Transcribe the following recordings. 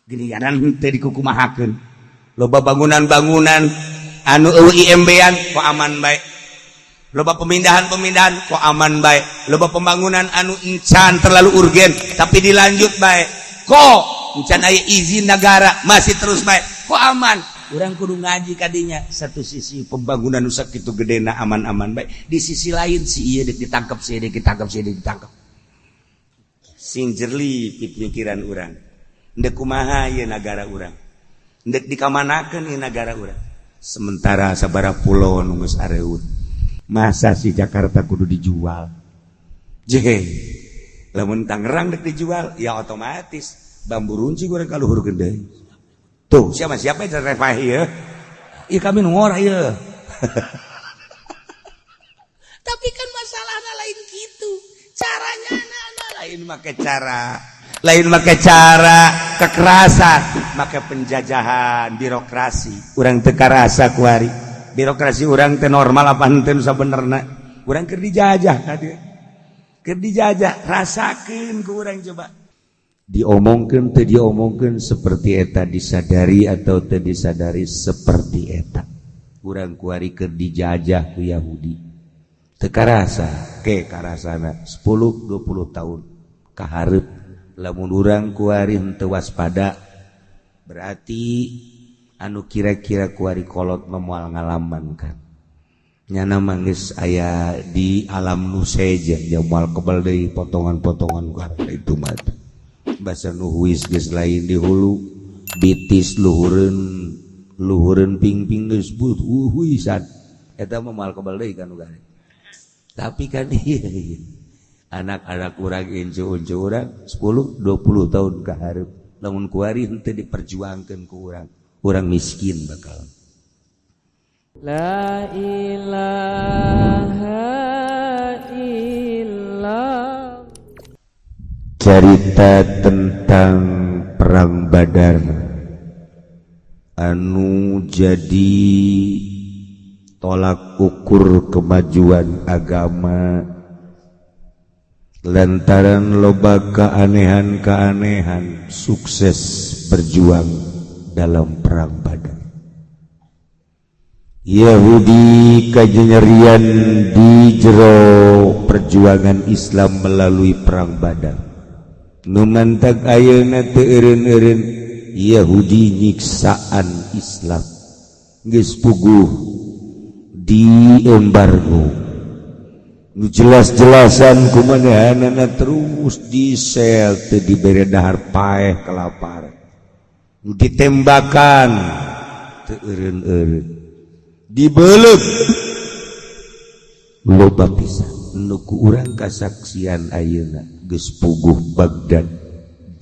Giliran henteu dikukumahakeun. Loba bangunan-bangunan anu euweuh IMB-an kok aman bae. Loba pemindahan-pemindahan kok aman bae. Loba pembangunan anu encan terlalu urgen tapi dilanjut bae. Kok encan aya izin negara masih terus bae. Kok aman? Urang kudu ngaji kadinya. Satu sisi pembangunan nu sakitu gedena aman-aman bae. Di sisi lain si ieu dek ditangkap, si ieu dek ditangkap, si ieu dek ditangkap. Sing jerli pikiran urang. Ndek kumaha ieu nagara urang? Ndek dikamanakeun ieu nagara urang? Sementara sabaraha pulau nu geus areut. Masa si Jakarta kudu dijual? Je. Lamun Tangerang dek dijual, ya otomatis bambu runcing urang ka luhur deui. Tuh, siapa siapa yang refah ieu? Ih, kami nu ngora ieu. Tapi kan masalahnya lain gitu. Caranya anak lain make cara, lain make cara kekerasan, make penjajahan, birokrasi. Urang teu karasa kuari. Birokrasi urang teh normal apa henteu sabenerna? Urang keur dijajah tadi. Keur dijajah, rasakeun ku urang coba. Diomongkeun teu diomongkeun seperti eta, disadari atau teu disadari seperti eta. Urang kuari keur dijajah ku Yahudi. Teu karasa, ke karasana 10 20 tahun kahareup lamun urang kuari henteu waspada, berarti anu kira-kira kuari kolot mah moal ngalaman kan. Nyana mah geus aya di alam nu sejen, jauh moal kebal deui potongan-potongan karena itu mah. Basa nu huis geus lain di hulu, bitis luhureun luhureun pingping geus but huisan. Eta mah moal kebal deui kan nu. Tapi kan iya, anak-anak urang, incu-incu urang 10 20 tahun ka hareup lamun kuari henteu diperjuangkeun ku urang, urang miskin bakal. La ilaha illallah. Cerita tentang perang Badar anu jadi tolak ukur kemajuan agama lantaran loba keanehan-keanehan sukses berjuang dalam perang Badar. Yahudi kanyerian di jero perjuangan Islam melalui perang Badar. Nu mantak ayeuna teu eureun-eureun Yahudi nyiksaan Islam, geus puguh di embargo nu jelas-jelasan kumanehanana, terus disel, teu dibere dahar, paeh kelaparan, nu ditembakan teu eureun-eureun, dibelep loba pisan nu ku urang kasaksian. Ayeuna geus puguh Baghdad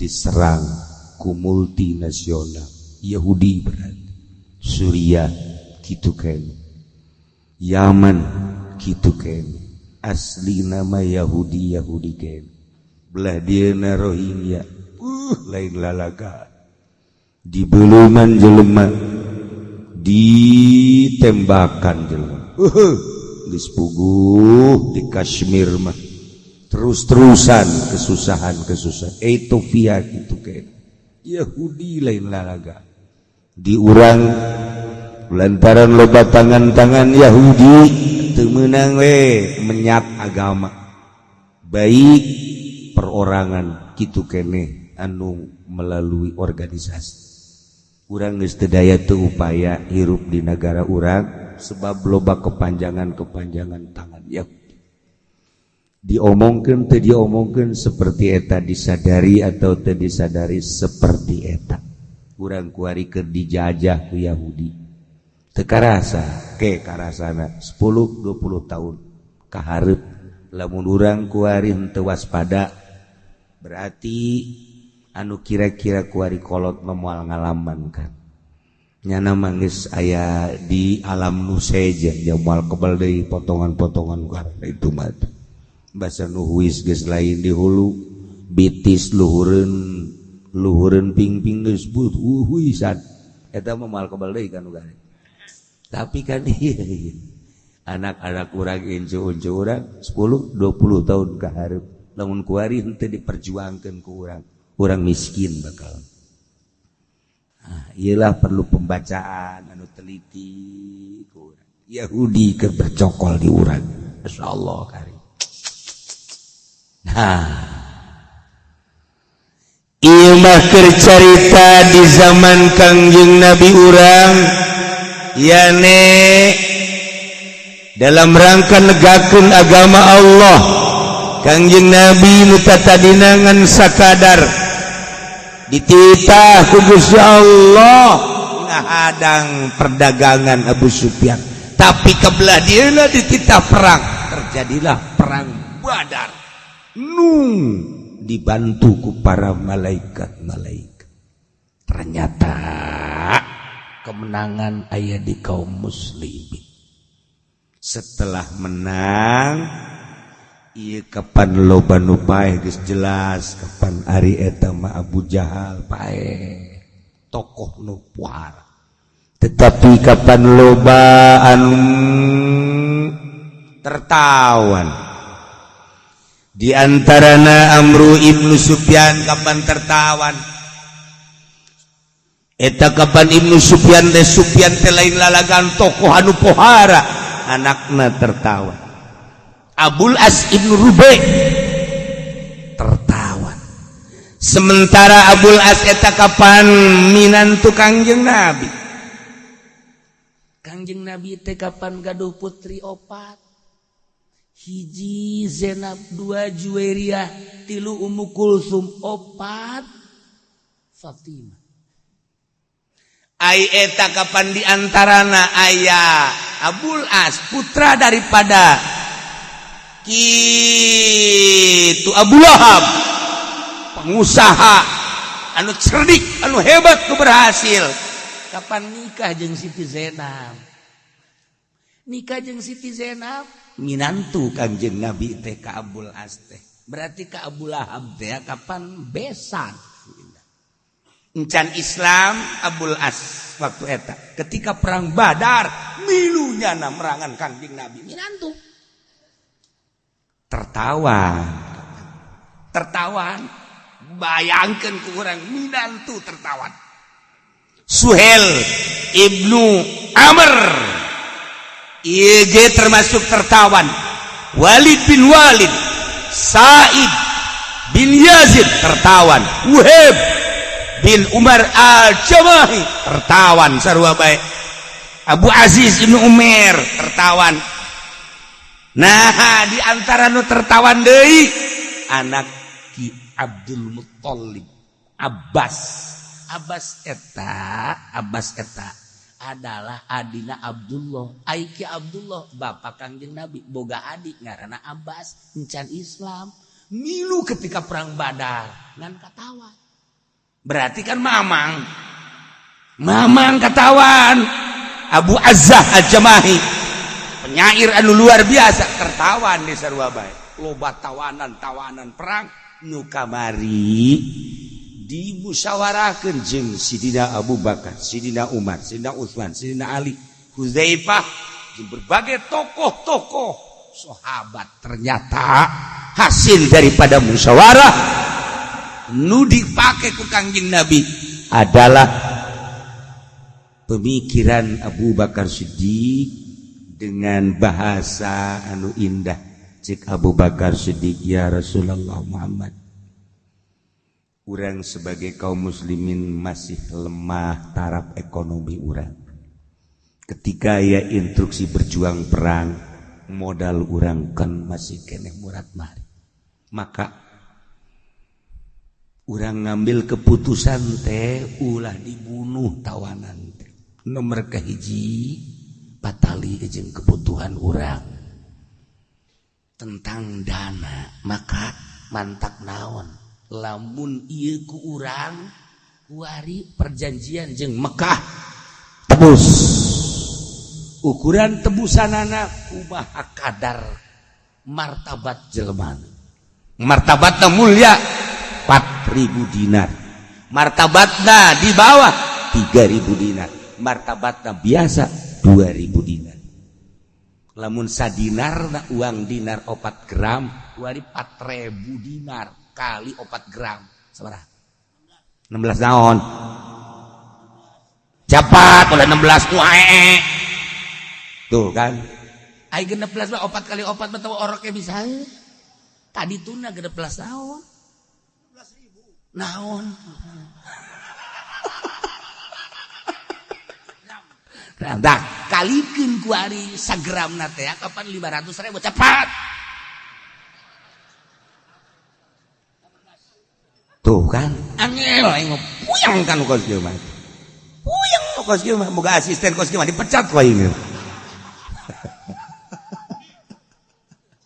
diserang ku multinasional Yahudi, berarti Suriah kitu keneh, Yaman kitu keneh, asli nama Yahudi Yahudi keneh, belah dieuna Rohingya lain lalaga, dibeleuman jelema, ditembakan jelema, geus puguh di Kashmir mah terus-terusan kesusahan-kesusahan, Ethiopia gitu keneh, Yahudi lain lalaga. Di urang lantaran loba tangan-tangan Yahudi teu meunang we menyat agama, baik perorangan kitu keneh anu melalui organisasi. Urang geus teu daya teu upaya hirup di negara urang sebab loba kepanjangan-kepanjangan tangan Yahudi. Diomongkeun teu diomongkeun seperti eta, disadari atau teu disadari seperti eta. Urang kuari keur dijajah ku Yahudi. Teu karasa, ke karasana 10 20 tahun kahareup lamun urang kuari henteu waspada, berarti anu kira-kira kuari kolot mah moal ngalaman kan. Nyana mah geus aya di alam nu sejen, jauh moal kebal deui potongan-potongan karena itu mah. Basa nu huis geus lain di hulu, bitis luhureun luhureun pingping geus but huisan. Eta mah moal kebal deui kan nu. Tapi kan iya, anak-anak urang, incu-incu urang 10 20 tahun ka hareup lamun kuari henteu diperjuangkeun ku urang, urang miskin bakal. Iyalah, perlu pembacaan anu teliti. Yahudi keur bercokol di urang. Masya Allah kari. Nah, ieu mah keur carita di zaman Kangjeng Nabi urang, yane dalam rangka negakeun agama Allah. Kangjeng Nabi nu tatadina ngan sakadar dititah ku Gusti Allah ngahadang perdagangan Abu Sufyan, tapi kebelah dia dititah perang. Terjadilah Perang Badar nu dibantu ku para malaikat-malaikat. Ternyata kemenangan aya di kaum muslimin. Setelah menang, iya, kapan loba nu paeh geus jelas. Kapan ari eta mah Abu Jahal paeh, tokoh nu pohara, tetapi kapan loba anu tertawan, di antarana Amru Ibnu Sufyan. Kapan tertawan eta? Kapan Ibnu Sufyan teh, Sufyan teh lain lalagan, tokoh anu pohara, anakna tertawan. Abul As Ibnu Rube tertawan. Sementara Abul As eta kapan minantu Kangjeng Nabi. Kangjeng Nabi teh kapan gaduh putri opat: hiji Zainab, dua Juwairiyah, tilu Ummu Kulsum, opat Fatimah. Ai eta kapan diantarana aya Abul As, putra daripada kitu Abu Lahab, pengusaha anu cerdik, anu hebat, nu berhasil. Kapan nikah jeung Siti Zainab, nikah jeung Siti Zainab, minantu Kangjeng Nabi teh ka Abul As teh, berarti ka Abu Lahab teh kapan besan encan Islam Abul As waktu eta. Ketika Perang Badar milunya na merangan Kangjeng Nabi, minantu tertawan, tertawan. Bayangkan ku urang, minantu tertawan. Suhel Ibnu Amr IG termasuk tertawan. Walid bin Walid, Said bin Yazid tertawan, Wuhaib bin Umar Al-Jamahi tertawan, sarua bae Abu Aziz Ibnu Umar tertawan. Nah, di antara nu tertawan deui anak Ki Abdul Muthalib, Abbas. Abbas eta, Abbas eta adalah adina Abdullah. Ai Ki Abdullah, bapak Kangjeng Nabi, boga adik ngaranna Abbas, encan Islam, milu ketika Perang Badar ngan katawan. Berarti kan mamang, mamang katawan. Abu Azzah Al-Jamahi, penyair anu luar biasa, tertawan di sarua bae. Loba tawanan, tawanan perang nu kamari dimusyawarahkeun jeung Sidina Abu Bakar, Sidina Umar, Sidina Utsman, Sidina Ali, Huzaifah jeung berbagai tokoh-tokoh sahabat. Ternyata hasil daripada musyawarah nu dipake ku Kangjeng Nabi adalah pemikiran Abu Bakar Siddiq dengan bahasa anu indah. Cik Abu Bakar Siddiq, "Ya Rasulullah Muhammad, urang sebagai kaum muslimin masih lemah taraf ekonomi urang. Ketika ya instruksi berjuang perang, modal urang kan masih keneh murat mari. Maka urang ngambil keputusan teh ulah dibunuh tawanan teh. Nomor kahiji, patali jeung kebutuhan urang tentang dana. Maka mantak naon lamun ieu ku urang kuari perjanjian jeung Mekah, tebus, ukuran tebusanana kumaha kadar martabat jelema. Martabatna mulia 4000 dinar, martabatna di bawah 3000 dinar, martabatna biasa 2000 dinar. Lamun sadinar na uang dinar 4 gram, wari 4000 dinar kali 4 gram sabaraha? 16 naon? Cepat oleh 16 wae. Tuh kan. Ai 16 mah 4 kali 4 mah teu oroknya bisa. Tadi tuna 16 naon? 16.000. Naon? Nah, kalikeun ku ari sagramna teh kapan 500.000 cepat. Tuh kan, angel aing puyeng kan kos kieu mah. Puyeng kos kieu mah, boga asisten kos kieu mah dipecat ku aing.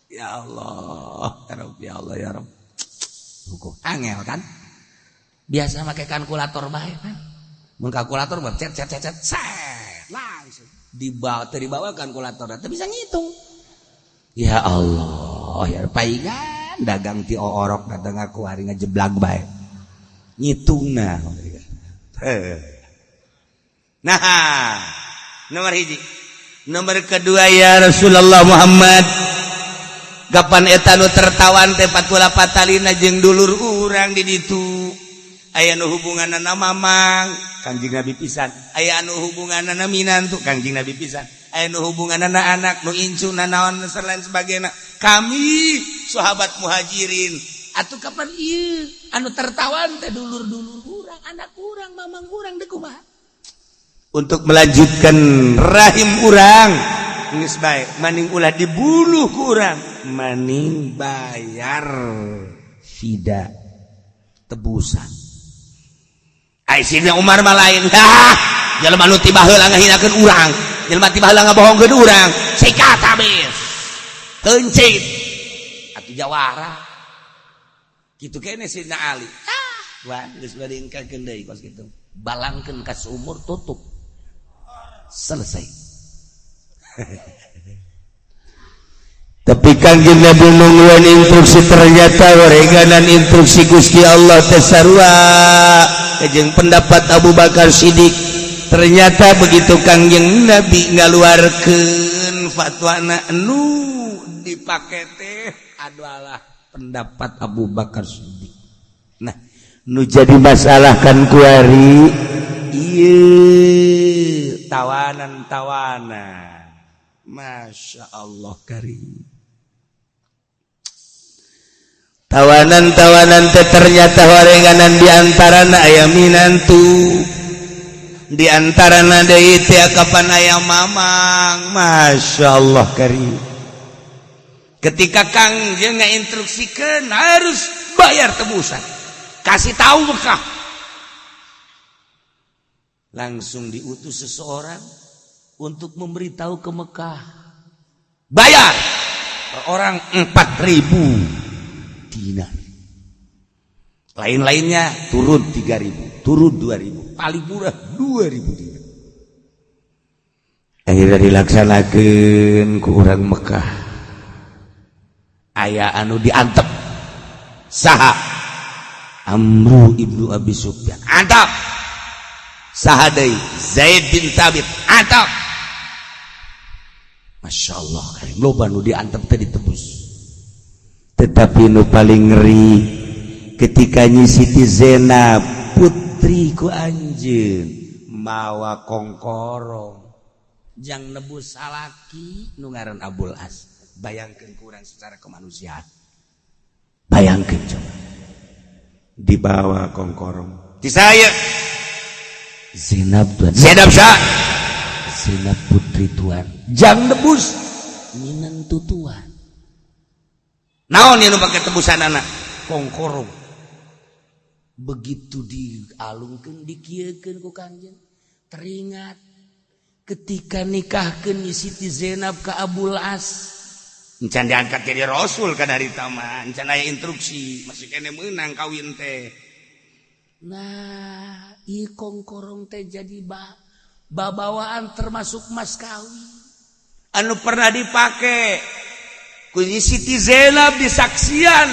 Ya Allah, ya Rabb, ya Allah ya Rabb. Hukum angel kan? Biasa make kalkulator bae kan. Mun kalkulator mah cet cet cet set langsung dibawa teu dibawa kalkulator teu bisa ngitung. Ya Allah, ya paingan dagang ti orok datang aku hari ngejeblag bae. Ngitungna. Nah, nomor hiji. Nomor kedua ya Rasulullah Muhammad. Kapan eta nu tertawan teh patula patalina jeung dulur urang di ditu. Aya nu hubunganna mamang, Kangjeng Nabi pisan. Aya anu hubunganna minantu, Kangjeng Nabi pisan. Aya nu hubunganna anak, nu incu, naon lain sebagainya. Kami sahabat muhajirin atuh kapan ieu anu tertawan teh dulur-dulur urang, anak urang, mamang urang deui kumaha? Untuk melanjutkan rahim urang geus bae, maning ulah dibunuh ku urang, maning bayar fida tebusan. Ai Sidna Umar mah lain. Hah, jelema nu ti baheula ngahinakeun urang, jelema ti baheula ngabohongkeun urang, sikat habis. Keuncit. Atuh jawara. Kitu kene Sidna Ali. Ah, wah geus bade engkakeun deui kos kitu. Balangkeun ka sumur tutup. Selesai. Tapi Kangjeng Nabi nungguan instruksi ternyata wareganan instruksi Gusti Allah teh sarua jeung pendapat Abu Bakar Siddiq. Ternyata begitu Kangjeng Nabi ngaluarkeun fatwana nu dipake teh adalah pendapat Abu Bakar Siddiq. Nah, nu jadi masalah kan kuari ieu tawanan-tawanan. Masya Allah karim. Tawanan-tawanan teh ternyata warenganan diantarana aya minantu, diantarana deui teh kapan aya mamang. Masya Allah karim. Ketika Kangjeng ngainstruksikeun harus bayar tebusan, kasih tahu Mekah, langsung diutus seseorang untuk memberitahu ke Mekah, bayar per orang 4.000 dinar, lain-lainnya turun 3.000, turun 2.000, paling murah 2.000 dinar. Akhirnya dilaksanakan ku urang Mekah. Aya anu diantep saha? Amru ibnu Abi Sufyan antep. Saha deui? Zaid bin Thabit antep. Masya Allah karim, loba nu diantep teh ditebus. Tetapi nu paling ngeri ketika Nyi Siti Zainab putri ku anjeun mawa kongkorong jang nebus salaki nu ngaran Abul As. Bayangkeun kurang secara kemanusiaan, bayangkeun coba dibawa kongkorong di saya Zainab tuan, Zainab sah, Zainab putri tuan jang nebus minantu tuan. Naon yang pakai tebusan anak kongkorong begitu dialungkeun dikieukeun ku Kangjeng, teringat ketika nikahkeun Siti Zainab ke Abul As. Encan diangkat jadi rasul kan hari tama, encan aya instruksi masih kene meunang kawin teh. Nah, ieu kongkorong teh jadi babawaan termasuk mas kawin anu pernah dipake ku Siti Zainab disaksian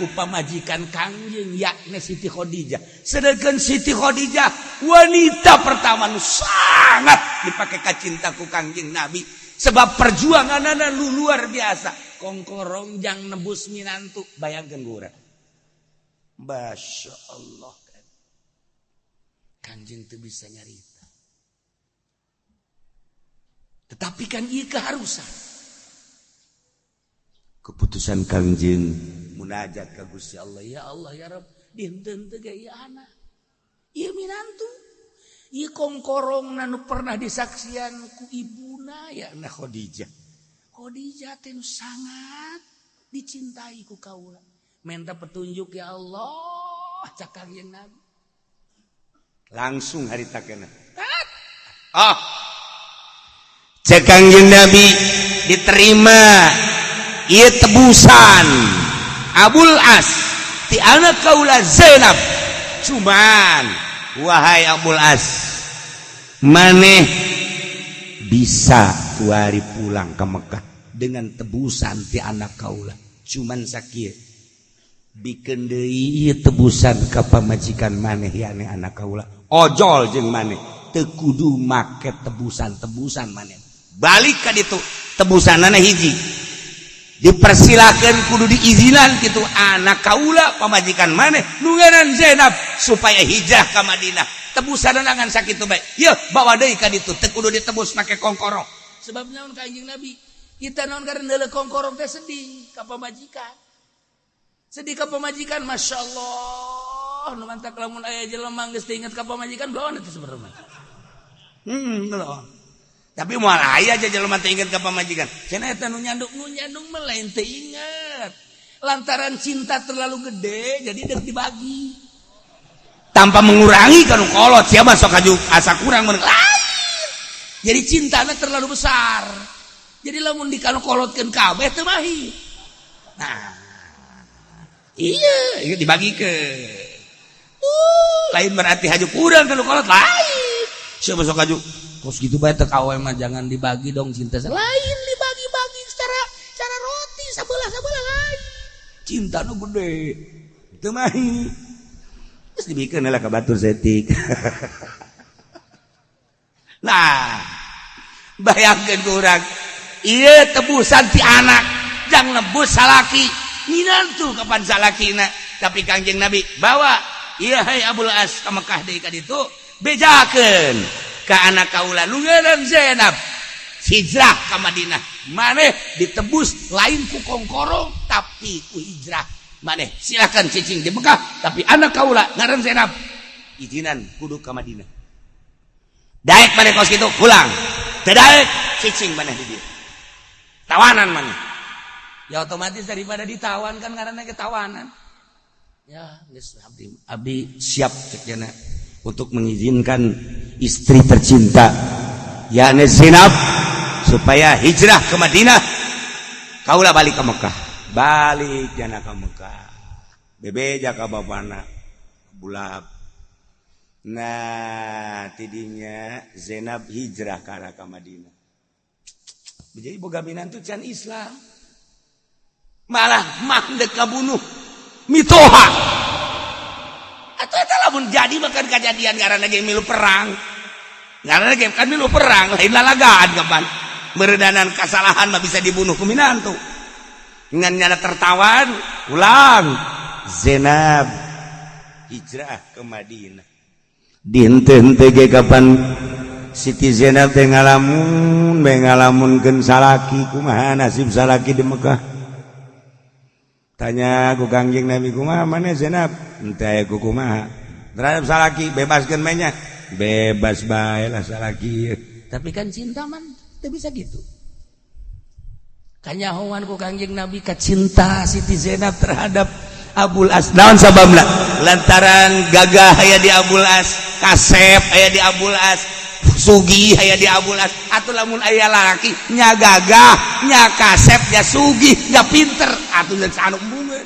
ku pamajikan Kangjeng yakni Siti Khadijah. Sedangkan Siti Khadijah wanita pertama nu sangat dipake kacinta ku Kangjeng Nabi sebab perjuanganana lu luar biasa. Kongkorong jang nebus minantu, bayangkeun urang. Masya Allah, Kangjeng teu bisa nyarita. Tetapi kan ieu keharusan. Keputusan Kangjeng munajat ka Gusti Allah, ya Allah, ya Rabb, dinten teu ge ieu anak. Ieu minantu. Ieu kongkorong nu pernah disaksian ku ibuna, ya na Khadijah. Khadijah teh sangat dicintai ku kaula. Minta petunjuk, ya Allah, cak Kangjeng Nabi. Langsung harita kena. Oh. Cek Kangjeng Nabi, diterima ieu tebusan Abul As ti anak kaula Zainab. Cuman, wahai Abul As, maneh bisa kuari pulang ke Mekah dengan tebusan ti anak kaula, cuman sakieu, bikeun deui tebusan ka pamajikan maneh, yakni anak kaula. Ojol jeung maneh teu kudu make tebusan-tebusan. Maneh balik ka ditu, tebusanana hiji, dipersilakan, kudu diizinan gitu anak kaula, pamajikan maneh nu ngaran Zainab, supaya hijrah ke Madinah. Tebusan ngan sakitu bae. Yeuh, bawa deui ka ditu, teu kudu ditebus make kongkorong. Sebab naon, Kanjeng Nabi kita naon, karena neuleuh kongkorong teh sedih ka pamajikan, sedih ka pamajikan. Masya Allah, nu mantak lamun aya jelema geus teu inget ka pamajikan, bloon itu sebenarnya. Bloon. Tapi moal aya aja jelema teu inget ka pamajikan. Cenah eta nu nyandung, nu nyandung mah lain teu inget. Lantaran cinta terlalu gede, jadi dek dibagi. Tanpa mengurangi kan kolot siapa sok aju asa kurang meneng lain. Jadi cintanya terlalu besar. Jadi lamun dikolotkeun kabeh teu mahi. Nah, iya, dibagi ke. Lain berarti haju kurang kalau kolot lain. Siapa sok aju kos gitu bae teh kawe mah, jangan dibagi dong cinta. Lain dibagi-bagi secara cara roti sabelah sabelah, lain. Cinta nu gede. Teu mahi. Terus dibikeun lah ka batur setik. Nah, bayangkeun ku urang. Ieu tebusan ti anak jang nebus salaki. Minantu kapan salakina, tapi Kangjeng Nabi bawa, iya, hai Abul As, ka Mekah deui ka ditu, bejakeun ka anak kaula nu ngaran Zainab hijrah ka Madinah. Maneh ditebus lain ku kongkorong, tapi ku hijrah. Maneh silakan cicing di Mekah, tapi anak kaula ngaran Zainab izinan kudu ka Madinah. Daek maneh kos kitu pulang, teu daek cicing maneh di dieu, tawanan maneh. Ya otomatis daripada ditawan kan ngaranna ketawanan. Ya geus, abdi abdi siap, cek jana, untuk mengizinkan istri tercinta, yakni Zainab, supaya hijrah ke Madinah. Kaulah balik ke Mekah, balik jana ke Mekah, bebeja ka bapana bulak. Nah, tidinya Zainab hijrah ke arah ke Madinah. Jadi boga minantu can Islam, malah mah dek kabunuh mitoha. Atau eta lamun jadi makan kejadian ngaranna ge milu perang, ngaranna ge kan milu perang, lain lalagaan. Kapan meredanan kesalahan mah bisa dibunuh ku minantu, ngan nyana tertawan. Ulang Zainab hijrah ke Madinah. Dinten teh ge kapan Siti Zainab teh ngalamun bae, ngalamunkeun salaki, kumaha nasib salaki di Mekah. Tanya ku Kangjeng Nabi, kumaha maneh Zainab? Ente ku kumaha terhadap salaki, bebaskeun mainnya, bebas bae lah salaki. Tapi kan cinta man teu bisa gitu. Kanyahoan ku Kangjeng Nabi ka cinta Siti Zainab terhadap Abul As. Naon sababna? Lantaran gagah aya di Abul As, kasep aya di Abul As, sugih aya di Abul As. Atau lamun aya lalaki nya gagah, nya kasep, nya sugih, nya pinter, atuh dan anu embungeun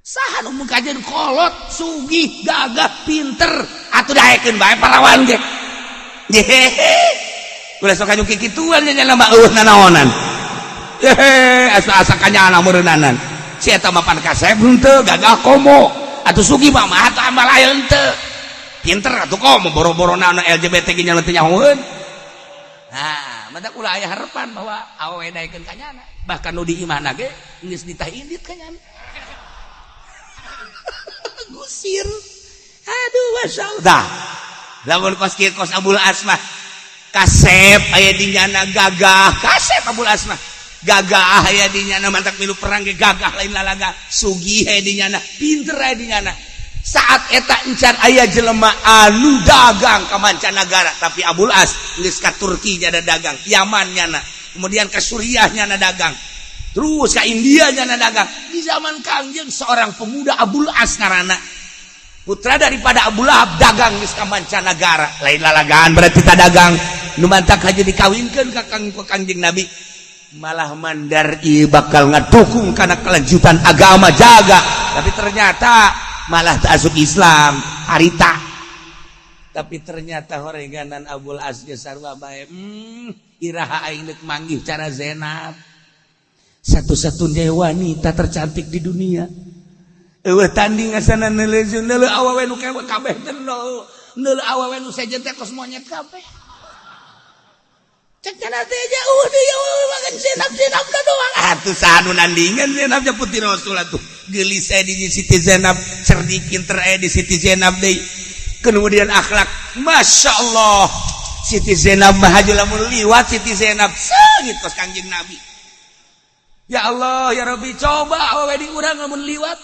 saha nu kajeun kolot, sugih, gagah, pinter? Atuh daekeun bae parawan ge. Hehehe, ulah sok anu kikituan nya mah, eueuh nanaonan. Hehe, asa-asa kanyana meureunanan si eta mah, pan kasep henteu, gagah komo atuh, sugih mah mah atuh, ambal aya henteu, pinter atuh komo, boro-boro naon LGBT ge nya teu nyahoeun. Nah, matak ulah aya harapan bahwa awewe daekeun kanyana. Bahkan nu di imahna ge geus ditah indit kanyana, gusir. Aduh, masyaallah. Dah lamun kos kieu, kos Abul As mah. Kasep aya di nyana, gagah kasep Abul As mah, gagah aya di nyana, mantak milu perang ge gagah, lain lalaga. Sugih aya di nyana, pinter aya di nyana. Saat eta encan aya jelema anu dagang ka mancanagara, tapi Abul As geus ka Turki nyana dagang, Yaman nyana, kemudian ke Suriah nyana dagang, terus ke India nyana dagang. Di zaman Kangjeng seorang pemuda Abul As ngaranna, putra daripada Abu Lahab, dagang geus ka mancanagara, lain lalagaan. Berarti tak dagang nu mantak aja dikawinkeun ka Kang Kangjeng Nabi, malah mandar ieu bakal ngadukung karena kelanjutan agama jaga. Tapi ternyata malah tak asup Islam harita. Tapi ternyata horeganan Abul As ge sarua bae, iraha aing deuk manggih cara Zainab, satu-satunya wanita tercantik di dunia? Eueuh tanding asana neuleuh neuleuh awewe nu kabeh teh neuleuh awewe nu sejen teh kos monyet kabeh. Cek cenah teh aja eueuh deui eueuh makan Zainab, Zainab doang atuh. Saha nu nandingan Zainab nya? Putri Rasul atuh. Geulis aya di Siti Zainab, cerdik pinter aya di Siti Zainab deui, kemudian akhlak Masya Allah. Siti Zainab mah haju lamun liwat Siti Zainab seungit kos Kangjeng Nabi. Ya Allah ya Rabbi, coba awewe di urang lamun liwat,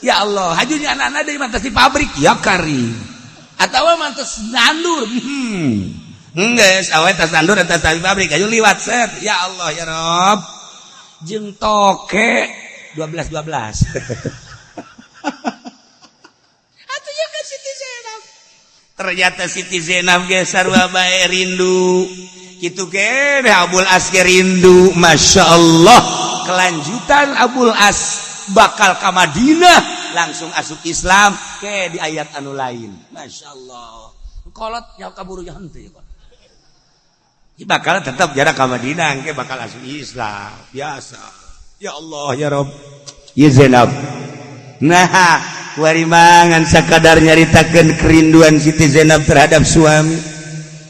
ya Allah, hajunya anak-anak dari mantas di pabrik ya kari atau mantas nandur. Geus awe tas nandur tas di pabrik, aju liwat set, ya Allah ya Rob, jeung toke 12 12 atuh ya kan Siti Zainab. Ternyata Siti Zainab ge sarua bae rindu kitu ge, Abul As ge rindu. Masya Allah, kelanjutan Abul As bakal ke Madinah langsung asup Islam ke di ayat anu lain. Masya Allah, kolot nyawa kaburu henteu ya, bakal tetap jarak ke Madinah ke bakal asup Islam biasa. Ya Allah ya Rob ya Zainab. Nah, warimangan sakadar nyaritakeun kerinduan Siti Zainab terhadap suami,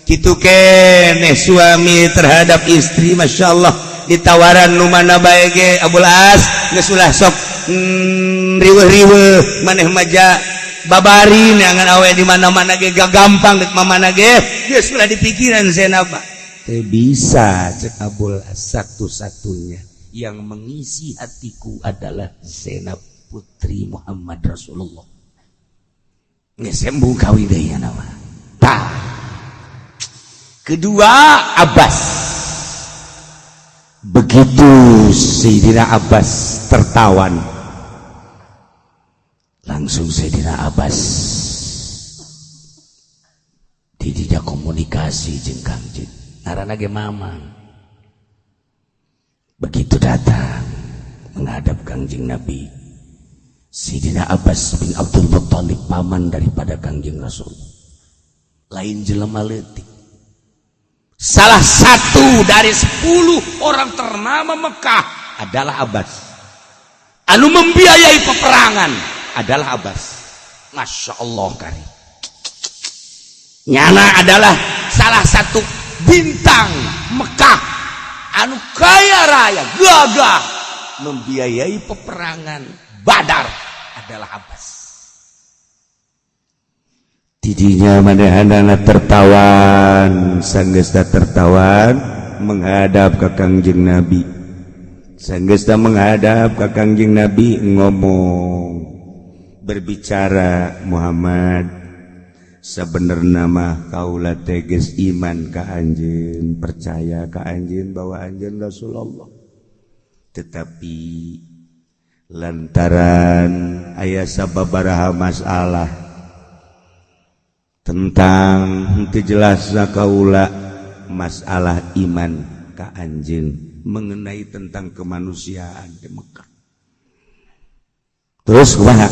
kitu keneh suami terhadap istri. Masya Allah, ditawaran nu mana bae ge Abul As geus ulah sok riweuh-riweuh, maneh maja babari neangan awe di mana-mana ge gak gampang, dek mana ge geus ulah dipikiran. Zainab teu bisa, cek Abul As, satu-satunya yang mengisi hatiku adalah Zainab putri Muhammad Rasulullah. Geus embung kawin deui nama. Tah, kedua Abbas. Begitu Sayyidina Abbas tertawan, langsung Sayyidina Abbas tidak komunikasi jeung Kangjeng, ngaranna ge mamang. Begitu datang menghadap Kangjeng Nabi, Sayyidina Abbas bin Abdul Muttalib, paman daripada Kangjeng Rasul, lain jelema leutik, salah satu dari 10 orang ternama Mekah adalah Abbas, anu membiayai peperangan adalah Abbas. Masya Allah kari nyana adalah salah satu bintang Mekah anu kaya raya, gagah, membiayai peperangan Badar adalah Abbas. Tidinya manehanana tertawan. Sanggeusna tertawan menghadap ke Kangjeng Nabi, sanggeusna menghadap ke Kangjeng Nabi, ngomong, berbicara, "Muhammad, sebenarnya mah kaula teges iman ka anjeun, percaya ka anjeun bahwa anjeun Rasulullah, tetapi lantaran aya sababaraha masalah tentang henteu jelasna kaula masalah iman ka anjeun mengenai tentang kemanusiaan di Mekah." Terus kumaha?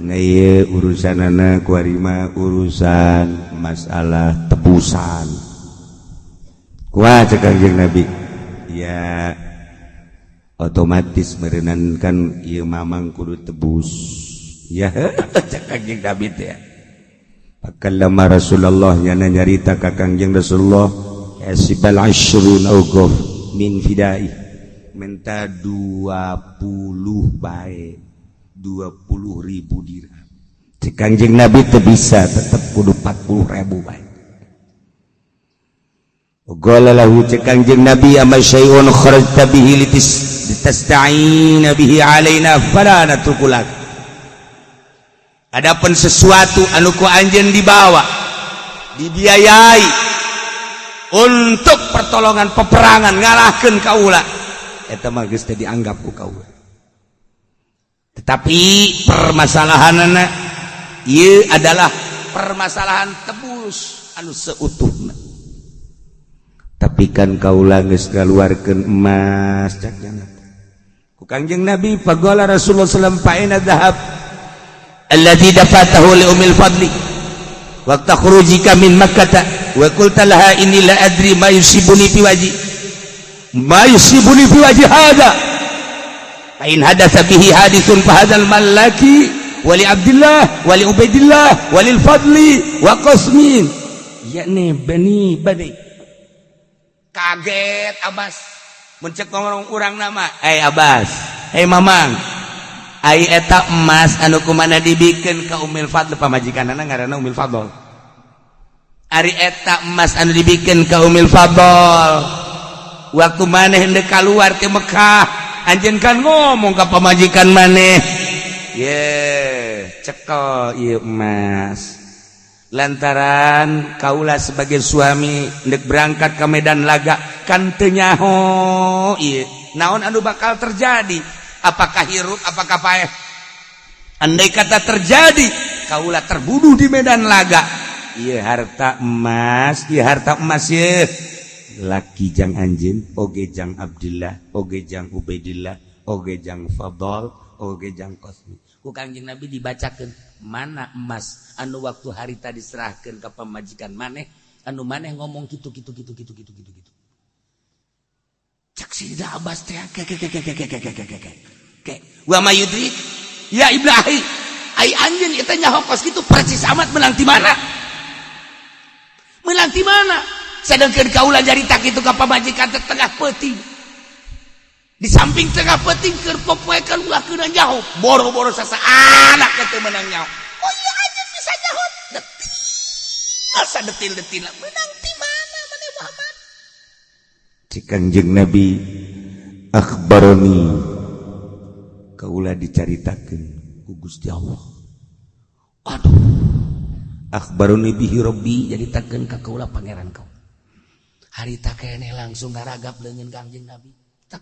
Nah, ieu urusanana kuari mah urusan masalah tebusan. Kumaha cek Kangjeng Nabi? Ya otomatis meureunan kan ieu mamang kudu tebus ya, cek Kangjeng Nabi teh. Fakallama Rasulullah, nyana nyarita ka Kangjeng Rasulullah, sibal ashrun awqaf min fidai, minta 20 bae, 20.000 dirham. Cek Kangjeng Nabi teu bisa, tetep kudu 40 ribu bae. Qala lahu, cek Kangjeng Nabi, amma syai'un kharajta bihi litasta'ina bihi alaina fala natruku lak. Adapun sesuatu anu ku anjeun dibawa, dibiayai untuk pertolongan peperangan ngalahkeun kaula, eta mah geus teu dianggap ku kaula. Tetapi permasalahanana ieu adalah permasalahan tebus anu seutuhna. Tapi kan kaula geus ngaluarkeun emas, cak nyana. Ku Kangjeng Nabi, faqala Rasulullah sallallahu alaihi wasallam, fa aina dzahab alladzi dafatahu li Ummil Fadli waqta khurujika min Makkah wa qulta laha inni la adri ma yusibuni fi wajhi, ma yusibuni fi wajhi hadha, fa in hadatha bihi hadithun fa hadzal mal laki wa li Abdillah wa li Ubaidillah wa lil Fadli wa Qasmin, yakni bani bani. Kaget Abbas. Mun cek ngomong urang nama, "Hey Abbas, hey Mamang, ai eta emas anu kumana dibikeun ka Ummil Fadl?" Pamajikanana ngaranna Ummil Fadl. "Ari eta emas anu dibikeun ka Ummil Fadl waktu maneh hendak keluar ke Mekah, anjeun kan ngomong ka pamajikan maneh, ye cekel ieu emas lantaran kaula sebagai suami ndek berangkat ke medan laga, kan teu nyaho ieu naon anu bakal terjadi, apakah hirup, apakah paeh. Andai kata terjadi kaula terbunuh di medan laga, ieu harta emas, ieu harta emas ye laki jang anjeun, oge jang Abdillah, oge jang Ubaidillah, oge jang Fadl, oge jang Qasmi." Ku Kangjeng Nabi dibacakeun, mana emas anu waktu harita diserahkan ke pamajikan maneh, anu maneh ngomong gitu gitu gitu gitu gitu gitu gitu. Cek Sidina Abbas teh, ke ke ke ke ke ke ke ke ke ke ke, wa ma yudrik ya ibnahi, ai anjeun eta nyaho kos kitu persis amat, menang ti mana, menang ti mana? Sedangkan kaula nyarita kitu ka pamajikan teh tengah peuting. Di samping tengah peuting, keur popoekan ulah keuna nyaho, boro-boro sasa anak teh menang nyaho. Oh iya, anjeun bisa nyaho detil sadetil-detil, menang ti mana maneh, Muhammad? Cek Kangjeng Nabi, akhbaroni, kaula dicaritakeun ku Gusti Allah. Aduh, akhbaroni bihi Rabbi, nyaritakeun ka kaula pangeran kau. Harita keneh langsung ngaragap leungeun Kangjeng Nabi. Tak.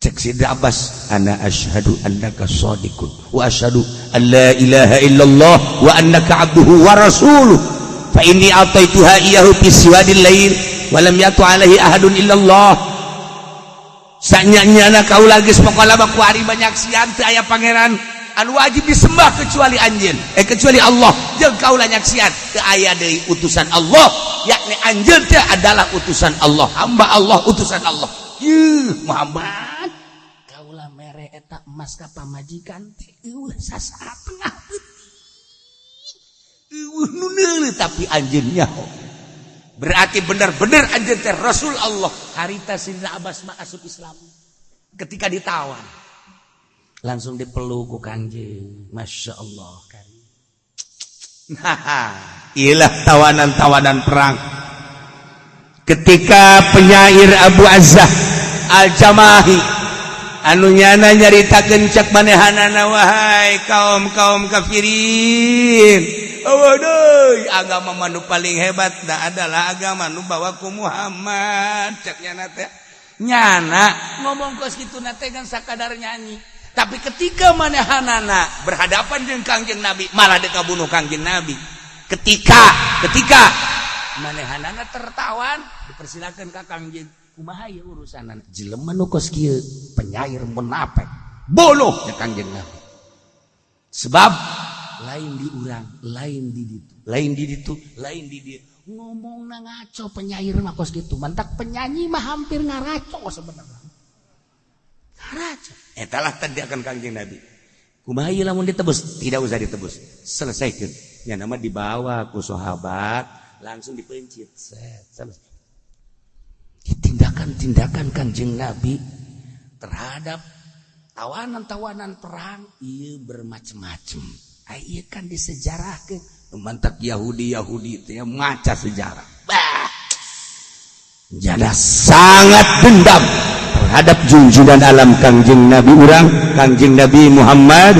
Cek Sidina Abbas, ana asyhadu annaka shadiqun wa asyhadu an la ilaha illallah wa annaka abduhu wa rasuluh, fa inni ataituha iyahu fi siwadil lail wa lam yatu alaihi ahadun illallah. Sanya-nyana kaula geus pokola mah kuari banyak sian teu aya pangeran anu wajib disembah kecuali anjeun, eh, kecuali Allah, jeung kaula nyaksian teu aya deui utusan Allah, yakni anjeun teh adalah utusan Allah, hamba Allah, utusan Allah. Yuh Muhammad, kaula mere eta emas ka pamajikan teh eueuh sasaat tengah peuting, eueuh nu neuleuh, tapi anjeun nyaho, berarti bener-bener anjeun teh Rasul Allah. Harita Sidina Abbas mah asup Islam ketika ditawan, langsung dipeluk ku Kangjeng. Masya Allah kan. Nah, ilah tawanan-tawanan perang ketika penyair Abu Azzah Al-Jamahi anu nyana nyaritakeun, cek manehanana, "Wahai kaum-kaum kafirin, waduh, agama manu paling hebat nah adalah agama nu bawa ku Muhammad." Cek nyana teh, nyana ngomong kos kitu na teh kan sakadar nyanyi, tapi ketika manehanana berhadapan dengan Kangjeng Nabi malah deka bunuh Kangjeng Nabi. Ketika ketika manehanana tertawan, dipersilakan ka Kangjeng, kumaha ieu urusanan jelema nu kos kieu, penyair munafik, bunuh ya Kangjeng Nabi. Sebab lain di urang, lain di ditu, lain di ditu, lain di dieu, ngomong na ngaco. Penyair mah kos gitu, mantak penyanyi mah hampir ngaraco sebenarnya, ngaraco. Etalah tadi akan Kangjeng Nabi, kumaha ieu lamun ditebus? Tidak usah ditebus, selesaikan. Ya nama dibawa ku sahabat, langsung dipencit, set, selesai. Tindakan-tindakan Kanjeng Nabi terhadap tawanan-tawanan perang iya bermacam-macam. Ieu kan disejarahkeun. Mantap Yahudi Yahudi teh maca sejarah. Bah. Jada sangat dendam terhadap junjungan alam Kangjeng Nabi urang, Kangjeng Nabi Muhammad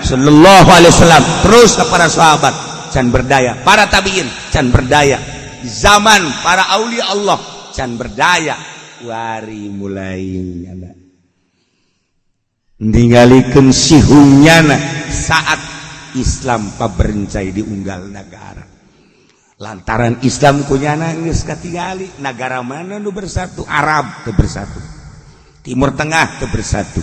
sallallahu alaihi wasallam. Terus ke para sahabat can berdaya, para tabiin can berdaya, zaman para aulia Allah can berdaya. Wari mulai nyana ninggalikeun sihungnyana saat Islam paberencai di unggal negara. Lantaran Islam kunyana geus katingali negara mana nu bersatu. Arab teu bersatu, Timur Tengah teu bersatu,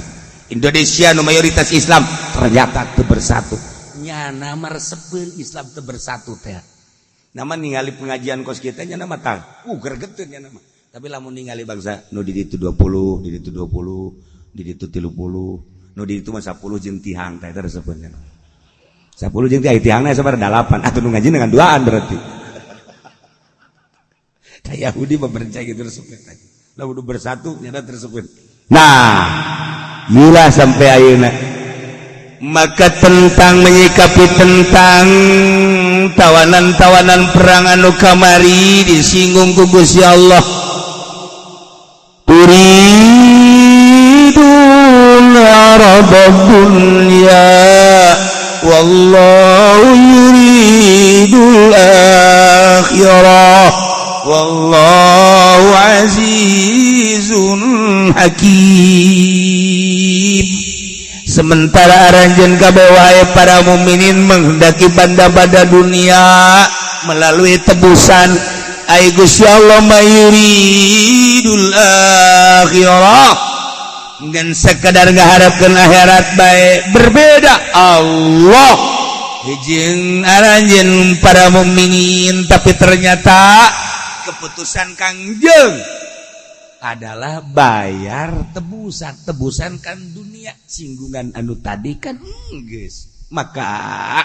Indonesia nu mayoritas Islam ternyata teu bersatu. Nyana meresepeun Islam teu bersatu teh. Nama ningali pengajian kos kita, nyana mah tah gregeteun nyana mah. Tapi lamun ningali bangsa nu di ditu 20, di ditu 20, di ditu 30, nu di ditu mah 10 jeung tihang teh, eta resepeun nyana. 10 jeung tihang, tihangna sabaraha? 8 atuh. Nu ngaji dengan duaan berarti. Tah, Yahudi mah percaya gitu, resepeun. Lamun bersatu nyana tersebut. Nah, gila sampai ayeuna. Maka tentang menyikapi tentang tawanan-tawanan perang anu kamari disinggung ku Gusti Allah, turidun aradad dunya wallahu yuridul akhirah wallahu azizun hakim. Sementara aranjeun kabeh wae para mukminin menghendaki banda-banda dunia melalui tebusan, ai Gusti Allah mah yuridul akhirah, dan sekedar ngaharapkeun akhirat bae. Berbeda Allah jeung aranjeun para mukminin, tapi ternyata keputusan Kangjeng adalah bayar tebusan. Tebusan kan dunia, singgungan anu tadi kan geus. Maka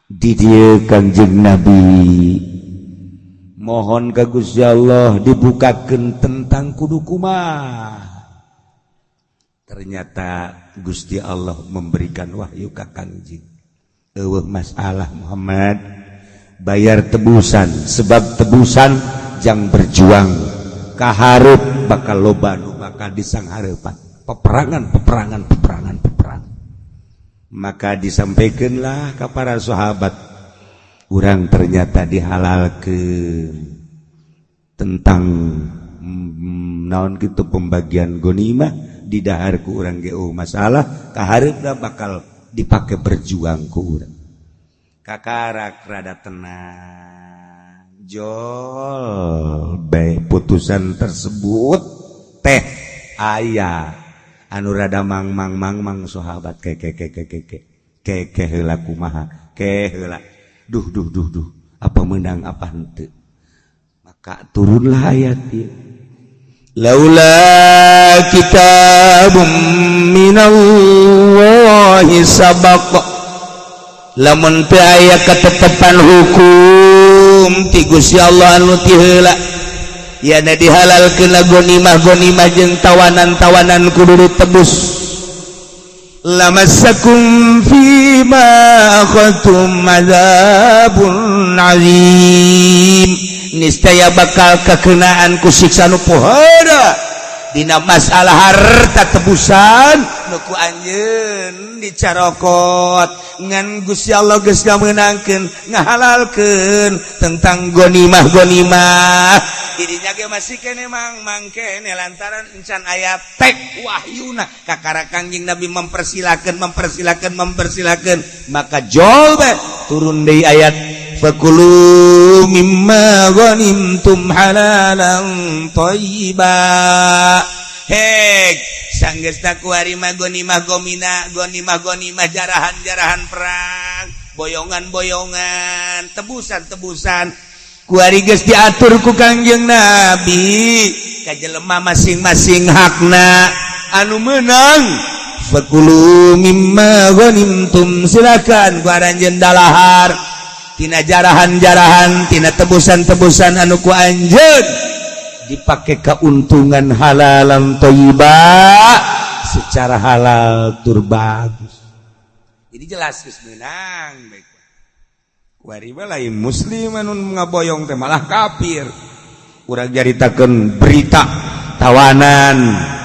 di dieu Kangjeng Nabi mohon ke Gusti Allah dibukakan tentang kudu kumaha. Ternyata Gusti Allah memberikan wahyu ka Kangjeng, euweuh masalah Muhammad, bayar tebusan, sebab tebusan jang berjuang kaharep bakal loba nu bakal disanghareupan peperangan, peperangan, peperangan, peperangan. Maka disampaikanlah ke para sahabat urang, ternyata dihalalkan tentang naon gitu, pembagian gonimah didahar ku urang ge masalah, kahareupna bakal dipakai berjuang ku urang. Kakarak rada tenang jol baik putusan tersebut teh. Aya anu rada mang mang mang mang sahabat, ke ke ke ke ke ke ke ke heula kumaha, ke heula, duh duh duh duh, apa menang apa henteu. Maka turunlah ayat ieu, laula kitabum minallahi sabaq, lamun teu aya ketetapan hukum ti Gusti Allah anu ti heula yana dihalalkeun gonimah gonimah jeung tawanan-tawanan kudu ditebus, lamassakum fima akhadtum adzabun azim, niscaya bakal kekenaan ku siksa nu pohara dina masalah harta tebusan nu ku anjeun dicarokot. Ngan Gusti Allah geus ngamenangkeun, ngahalalkeun tentang gonimah gonimah, dirinya ge masih kene mang mangkene lantaran encan aya tek wahyuna. Kakara Kangjeng Nabi mempersilakan, mempersilakan, mempersilakan, maka jol turun deui ayat, fakulu mimma ghanimtum halalan thayyiba. Hek sanggeusna kuari mah gonimah gomina gonimah gonimah, jarahan-jarahan perang, boyongan-boyongan, tebusan-tebusan kuari geus diatur ku Kangjeng Nabi ka jelema masing-masing hakna. Anu menang, fakulu mimma ghanimtum, silakan ku aranjeun dalahar tina jarahan-jarahan, tina tebusan-tebusan anu ku anjeun dipakai keuntungan, halalan thayyiba, secara halal tur bagus. Jadi jelas geus meunang baik. Kuari mah lain muslim anu ngaboyong teh, malah kafir. Urang nyaritakeun berita tawanan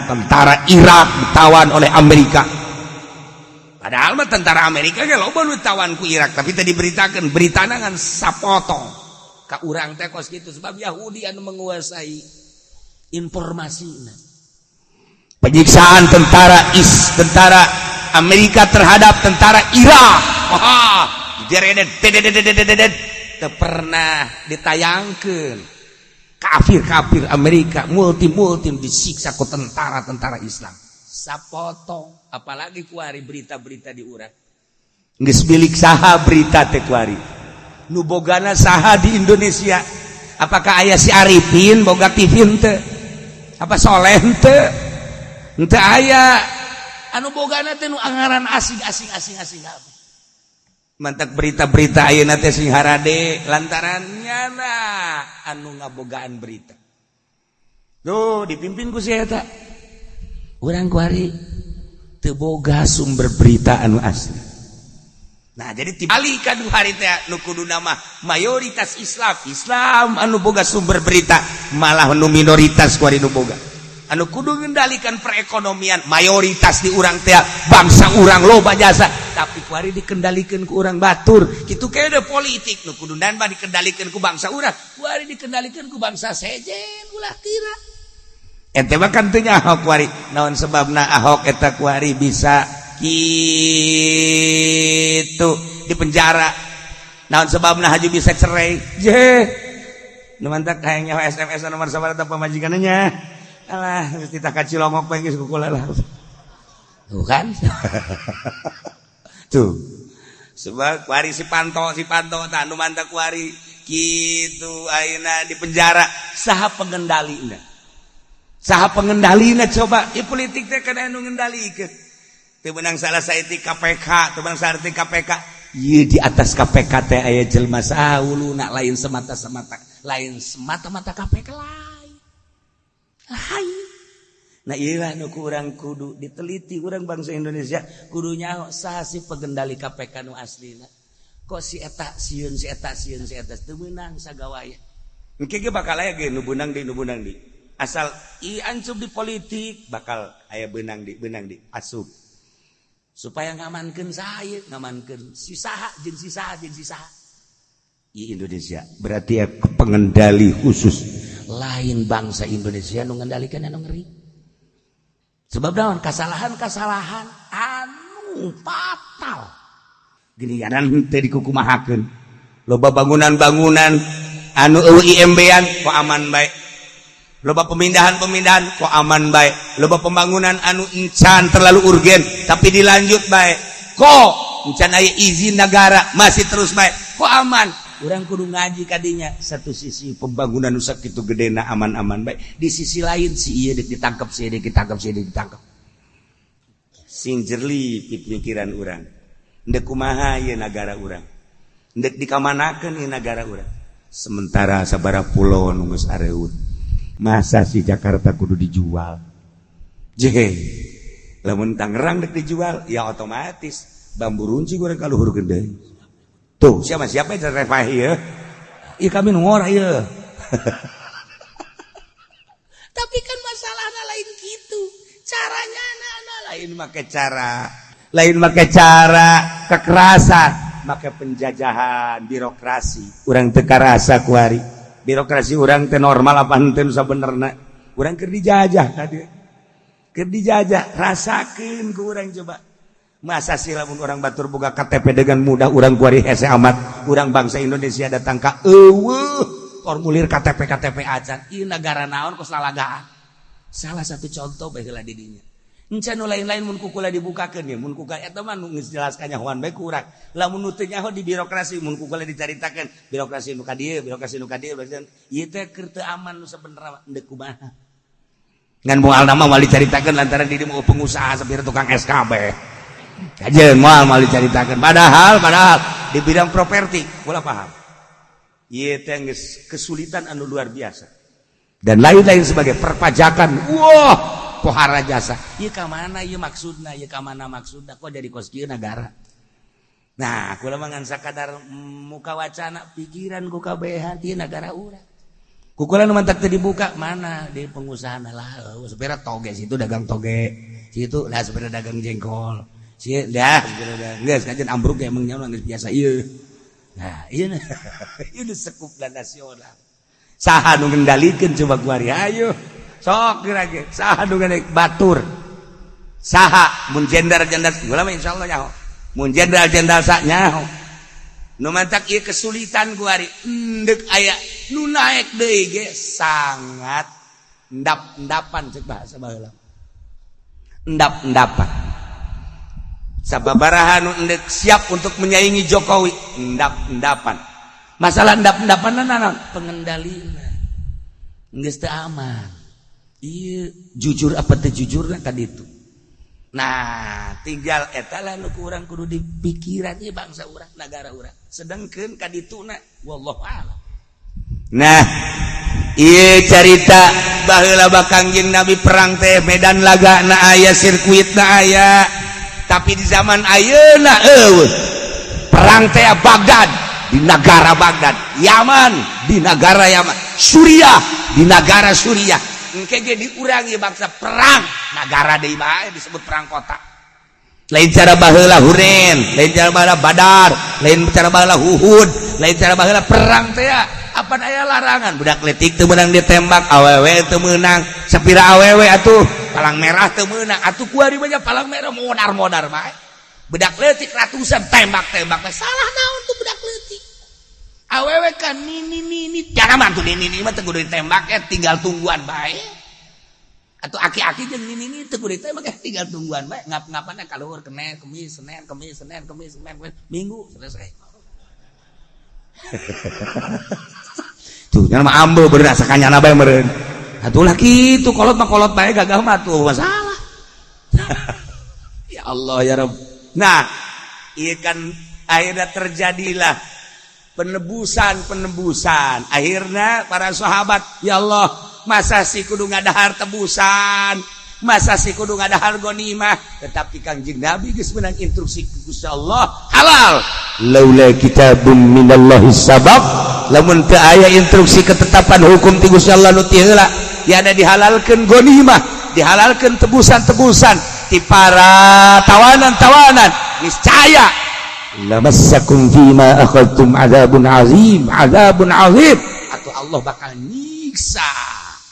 tentara Irak ditawan oleh Amerika. Padahal mah tentara Amerika ge loba nu ditawan ku Irak, tapi tadi diberitakeun, beritana ngan sapotong. Ka urang teh kos kitu sebab Yahudi anu menguasai informasi. Penyiksaan tentara Amerika terhadap tentara Irak. Wah, teu pernah ditayangkan. Kafir-kafir Amerika multi-multi disiksa ku tentara-tentara Islam sapotong. Apalagi kuari berita-berita di urang geus milik saha? Berita teh kuari nu bogana saha di Indonesia? Apakah aya si Arifin boga TV? Henteu. Apa Soleh? Henteu, henteu aya. Anu bogana teh nu angaran asing, asing, asing, asing kabeh. Mantak berita-berita ayeuna teh sing harade lantaran nyana anu ngabogaan berita. Tuh dipimpin ku si eta. Urang kuari teu boga sumber berita anu asli. Nah, jadi tibali ka du hari teh nu kudu nama mayoritas Islam, Islam anu boga sumber berita, malah nu minoritas kuari nu boga. Anu kudu ngendalikan perekonomian mayoritas di urang teh, bangsa urang loba jasa, tapi kuari dikendalikan ku urang batur gitu. Kayak politik nu kudu dan dikendalikan ku bangsa urang, kuari dikendalikan ku bangsa sejen. Ulah kira ente mah kan teu nyaho kuari naon sebabna Ahok eta kuari bisa gitu di penjara, naon sebabna Haji bisa cerai. Je nu mantak hayang nyaho SMS nomor sabaraha pamajikannya. Alah, geus titah ka Cilongok bae geus kukula lah. Tuh kan? Tuh. Sebab kuari si Panto tah nu mantak kuari kitu ayeuna di penjara, saha pengendalina? Saha pengendalina coba? Ya politik teh kan anu ngendalikeun. Teu meunang salah saeutik KPK, teu meunang saeutik KPK. Ieu di atas KPK teh aya jelema saha huluna, lain semata-semata, lain semata-mata KPK, lain. Lain. Nah, iyalah nu ku urang kudu diteliti. Urang bangsa Indonesia kudu nyaho saha si pengendali KPK nu aslina. Kok si eta sieun, si eta sieun, si eta teu meunang sagawaya. Engke ge bakal aya ge nu beunang di, nu beunang di. Asal i ancup di politik bakal aya beunang di, beunang di asup. Supaya ngamankeun saya, ngamankeun si saha jeung si saha jeung si saha. I Indonesia berarti ya pengendali khusus lain bangsa Indonesia nu ngendalikan anu ngeri. Sebab naon? Kesalahan-kesalahan anu fatal. Gini kan teu dikukumahakeun. Loba bangunan-bangunan anu eueuh IMB-an kok aman bae. Loba pemindahan-pemindahan kok aman bae. Loba pembangunan anu encan terlalu urgen tapi dilanjut bae. Kok encan aya izin negara masih terus bae. Kok aman? Urang kudu ngaji kadinya. Satu sisi pembangunan nu sakitu gedena aman-aman bae, di sisi lain si ieu deuk ditangkap, si ieu ditangkap, si ieu ditangkap. Sing jerli pikiran urang. Ndek kumaha ieu nagara urang? Ndek dikamanakeun ieu nagara urang? Sementara sabara pulau nu geus areut. Masa si Jakarta kudu dijual? Je, lamun Tangerang dek dijual, ya otomatis bambu runcing urang kaluhurkeun deui. Tuh, siapa siapa yang refahi ya? Iya, kami ngora ya. Tapi kan masalahnya lain gitu. Caranya anak lain make cara, lain make cara kekerasan, make penjajahan, birokrasi. Urang teu karasa kuari. Birokrasi urang teh normal apa henteu sabenerna? Urang keur dijajah tadi. Keur dijajah, rasakeun ku urang coba. Masa sih lamun orang batur boga KTP dengan mudah, urang kuari hese amat. Urang bangsa Indonesia datang ka eueuh formulir KTP KTP acan. Ieu negara naon kos lalagaan? Salah satu contoh bae heula di dinya. Encan nu lain-lain mun kukula dibukakeun ya, mun kukula eta mah nu geus jelas kanyahoan bae ku urang. Lamun nu teu nyaho di birokrasi mun kukula dicaritakeun, birokrasi nu ka dieu, birokrasi nu ka dieu, ieu teh keur teu aman nu sabenerna, endek kumaha. Ngan moal nama moal dicaritakeun lantaran diri mau pengusaha sapir tukang SKB. Kajeun moal moal dicaritakeun. Padahal padahal di bidang properti ulah paham. Ieu teh geus kesulitan anu luar biasa. Dan lain-lain sebagai perpajakan. Wah, pohara jasa. Ieu ka mana ieu maksudna? Ieu ka mana maksudna? Kok jadi kos kieu negara? Nah, kula mah ngan sakadar muka wacana, pikiran ku kabehan di negara urang. Ku kula nu mantak teu dibuka mana di pengusaha lah, oh, sepira toge situ dagang toge, situ lah sepira dagang jengkol. Si dah sepira dagang geus kajen ambruk emang nyawa geus biasa ieu. Nah, ieu ieu sekup dan nasional. Saha nu ngendalikeun coba kuari, ayo. Sok kira-kira saha nu batur. Saha mun jenderal-jenderal kula mah insyaallah nyaho. Mun jenderal-jenderal sak nyaho. Nu mantak ieu kesulitan kuari endek aya nu naek deui ge sangat endap-endapan cek bahasa baheula. Endap-endapan. Sababaraha nu endek siap untuk menyaingi Jokowi, endap-endapan. Masalah endap-endapan naon? Pengendalina. Geus teu aman. Ieu jujur apa teu jujurna ka ditu. Nah, tinggal eta lah nu ku urang kudu dipikiran ieu bangsa urang, nagara urang. Sedengkeun ka dituna wallahu a'lam. Nah, ieu carita baheula Kangjeng Nabi perang teh medan laga na aya, sirkuit na aya. Tapi di zaman ayeuna eueuh. Perang teh Baghdad, di negara Baghdad, Yaman di negara Yaman, Suriah di negara Suriah. Engke ge diurang ieu bangsa perang nagara deui bae disebut perang kota. Lain cara baheula Hunain, lain cara baheula Badar, lain cara baheula Uhud, lain cara baheula perang teh apa aya larangan, budak letik teu meunang ditembak, awewe teu meunang, sapira awewe atuh palang merah teu meunang, atuh kuari banyak palang merah modar-modar bae. Budak leutik ratusan tembak-tembak, salah naon tuh budak leutik? Awewe kan nini nini, jangan mantu nini nini mah teu kudu ditembak ya, tinggal tungguan bae. Atau aki-aki jeung nini nini teu kudu ditembak ya, tinggal tungguan bae, ngap-ngapan kaluhur kenen, kemis, Senin, kemis, Senin, kemis, Senin, kemis, Minggu selesai. Tuh, nya mah ambe bener sakanyana bae meureun. Atuh lah kitu kolot mah kolot bae, gagah mah tuh masalah. Ya Allah ya Rabb. Nah, ieu kan akhirnya terjadilah penebusan-penebusan. Akhirnya para sahabat, ya Allah, masa sih kudu ngadahar tebusan? Masa sih kudu ngadahar ghanimah? Tetapi Kangjeng Nabi geus menang instruksi ku Gusti Allah, halal. Laula kitabun minallahi sabab, lamun teu aya instruksi ketetapan hukum ti Gusti Allah nu ti heula, ya ada dihalalkeun ghanimah, dihalalkeun tebusan-tebusan ti para tawanan-tawanan, niscaya lamassakum fima akhadtum adzabun azim, adzabun azim, atau Allah bakal nyiksa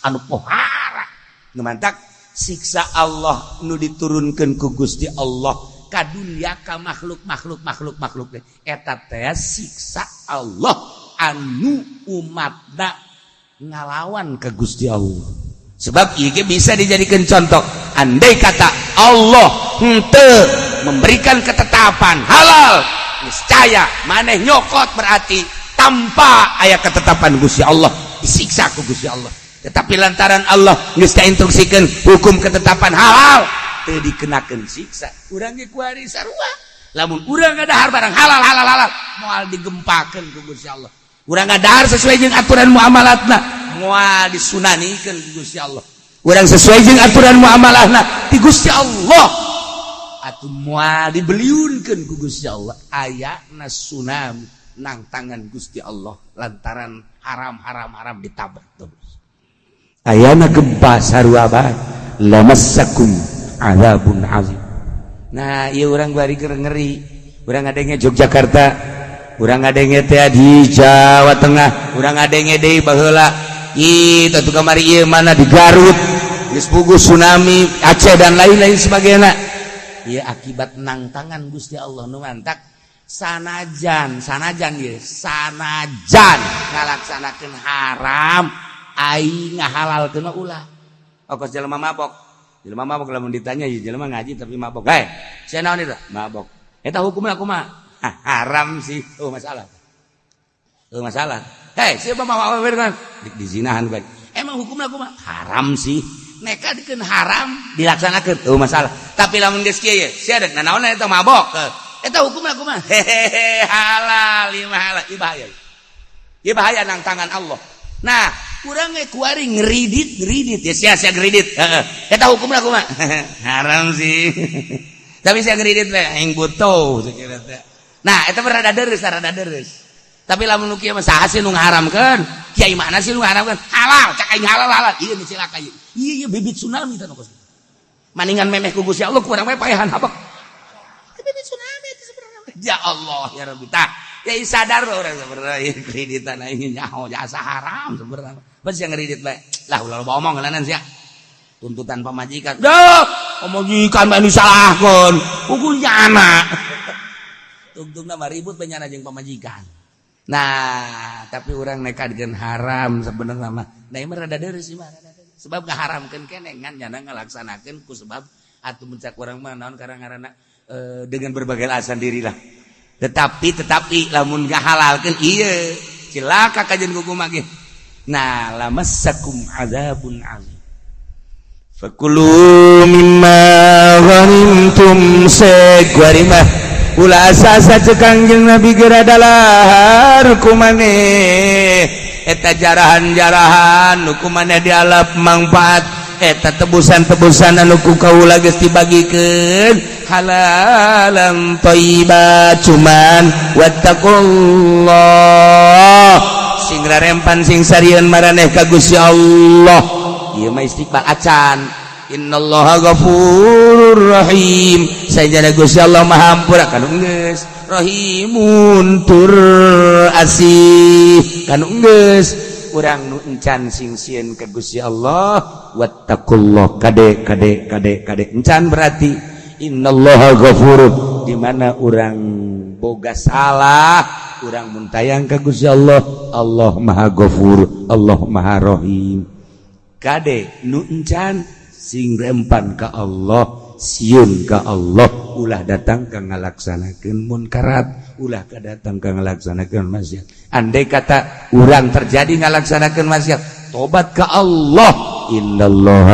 anu pohara. Nu mantak siksa Allah nu diturunkeun ku Gusti Allah ka dunya ka makhluk makhluk makhluk makhluk teh eta teh siksa Allah anu umatna ngalawan ke Gusti Allah. Sebab ieu bisa dijadikan contoh, andai kata Allah henteu memberikan ketetapan halal, niscaya maneh nyokot berarti tanpa aya ketetapan Gusti Allah disiksa ku Gusti Allah. Tetapi lantaran Allah geus instruksikeun hukum ketetapan halal, teu dikenakeun siksa. Urang ge kuari sarua, lamun urang ngadahar barang halal halal halal, moal digempakeun ku Gusti Allah. Urang ngadahar sesuai jeung aturan muamalatna, moal disunanikeun ku Gusti Allah. Urang sesuai jeung aturan muamalahna ti Gusti Allah, atuh moal dibeliunkeun ku Gusti Allah. Ayana tsunami nang tangan Gusti Allah lantaran haram haram haram ditabrak terus. Ayana gempa sarua bae, lamassakum adzabun azim. Nah, ieu urang bari keur ngeri. Urang ngadenge Yogyakarta, urang ngadenge teh di Jawa Tengah, urang ngadenge deui baheula ih tatu kamari ieu mana di Garut geus puguh tsunami, Aceh dan lain-lain sebagainya. Ieu akibat nang tangan Gusti Allah. Nu mantak sanajan sanajan ieu sanajan ngalaksanakeun haram, aing ngahalalkeun mah ulah. Okos jelema mabok, jelema mabok lamun ditanya, ieu jelema ngaji tapi mabok, hei sia naon eta mabok, eta hukumna kumaha? Haram sih. Oh masalah, oh masalah. Hei siapa mau awewe kan dizinahan bae, emang hukumna kumaha? Haram sih. Neka dikeun haram dilaksanakeun, oh masalah. Tapi lamun geus kieu ye sia dek nanaon eta mabok, eta hukumna kumaha? Hehehe, halal ieu mah, halal. Ieu bahaya, ieu bahaya nang tangan Allah. Nah, urang ge kuari ngeridit ngeridit ya, sia-sia ngeridit, heeh, eta hukumna kumaha? Haram sih. Tapi sia ngeridit teh aing butuh sakira teh. Nah, eta rada deres, rada deres. Tapi lamun nu kieu mah, saha sih nu ngaharamkeun? Kiai mana sih nu ngaharamkeun? Halal, cak aing halal, halal. Ieu nu cilaka ieu. Ieu ieu bibit tsunami teh nu kos. Maningan memeh ku Gusti Allah ku urang we paehan habek. Bibit tsunami itu sebenarnya. Ya Allah ya Rabbi. Tah, ya sadar orang sebenarnya ieu kreditan aing nyaho jasa haram sebenarnya. Bas yang kredit bae. Lah, ulah loba omong ngeunahan sia. Tuntutan pamajikan. Duh, pamajikan mah disalahkeun. Hukum anak. Tungtungna mah ribut benyana jeung pamajikan. Nah, tapi orang nekat dengan haram sebenarnya mah. Nah, ini rada deres sih mah, rada deres. Sebab ngaharamkeun keneh ngan nyana ngalaksanakeun ku sebab atuh mencak urang mah naon karang ngaranna dengan berbagai alasan diri lah. Tetapi tetapi lamun ngahalalkeun ieu cilaka kajian kumaha ge. Nah, lamassakum adzabun azim. Fakulu mimma ghanimtum segwarimah ulah asa cek Kangjeng Nabi geura dalahar ku maneh eta jarahan-jarahan nu ku maneh dialap mangfaat, eta tebusan-tebusan anu ku kaula geus dibagikeun halalan thayyiba. Cuman wattaqullah, sing rarempan, sing sarieun maraneh ka Gusti Allah. Ieu mah istiqbal acan. Innallaha ghafurur rahim, sajana Gusti Allah Maha hampura kanu geus, rahimun tur asih kanu geus. Urang nu encan sing sieun ka Gusti Allah. Wattaqullah, kade kade kade kade, encan berarti innallaha ghafurur, di mana urang boga salah, urang muntayang ka Gusti Allah, Allah Maha Ghafur, Allah Maha Rahim. Kade nu encan sing rempan ka Allah, sieun ka Allah, ulah datang ka ngalaksanakeun munkarat, ulah ka datang ka ngalaksanakeun maksiat. Andai kata urang terjadi ngalaksanakeun maksiat, tobat ka Allah. Innallaha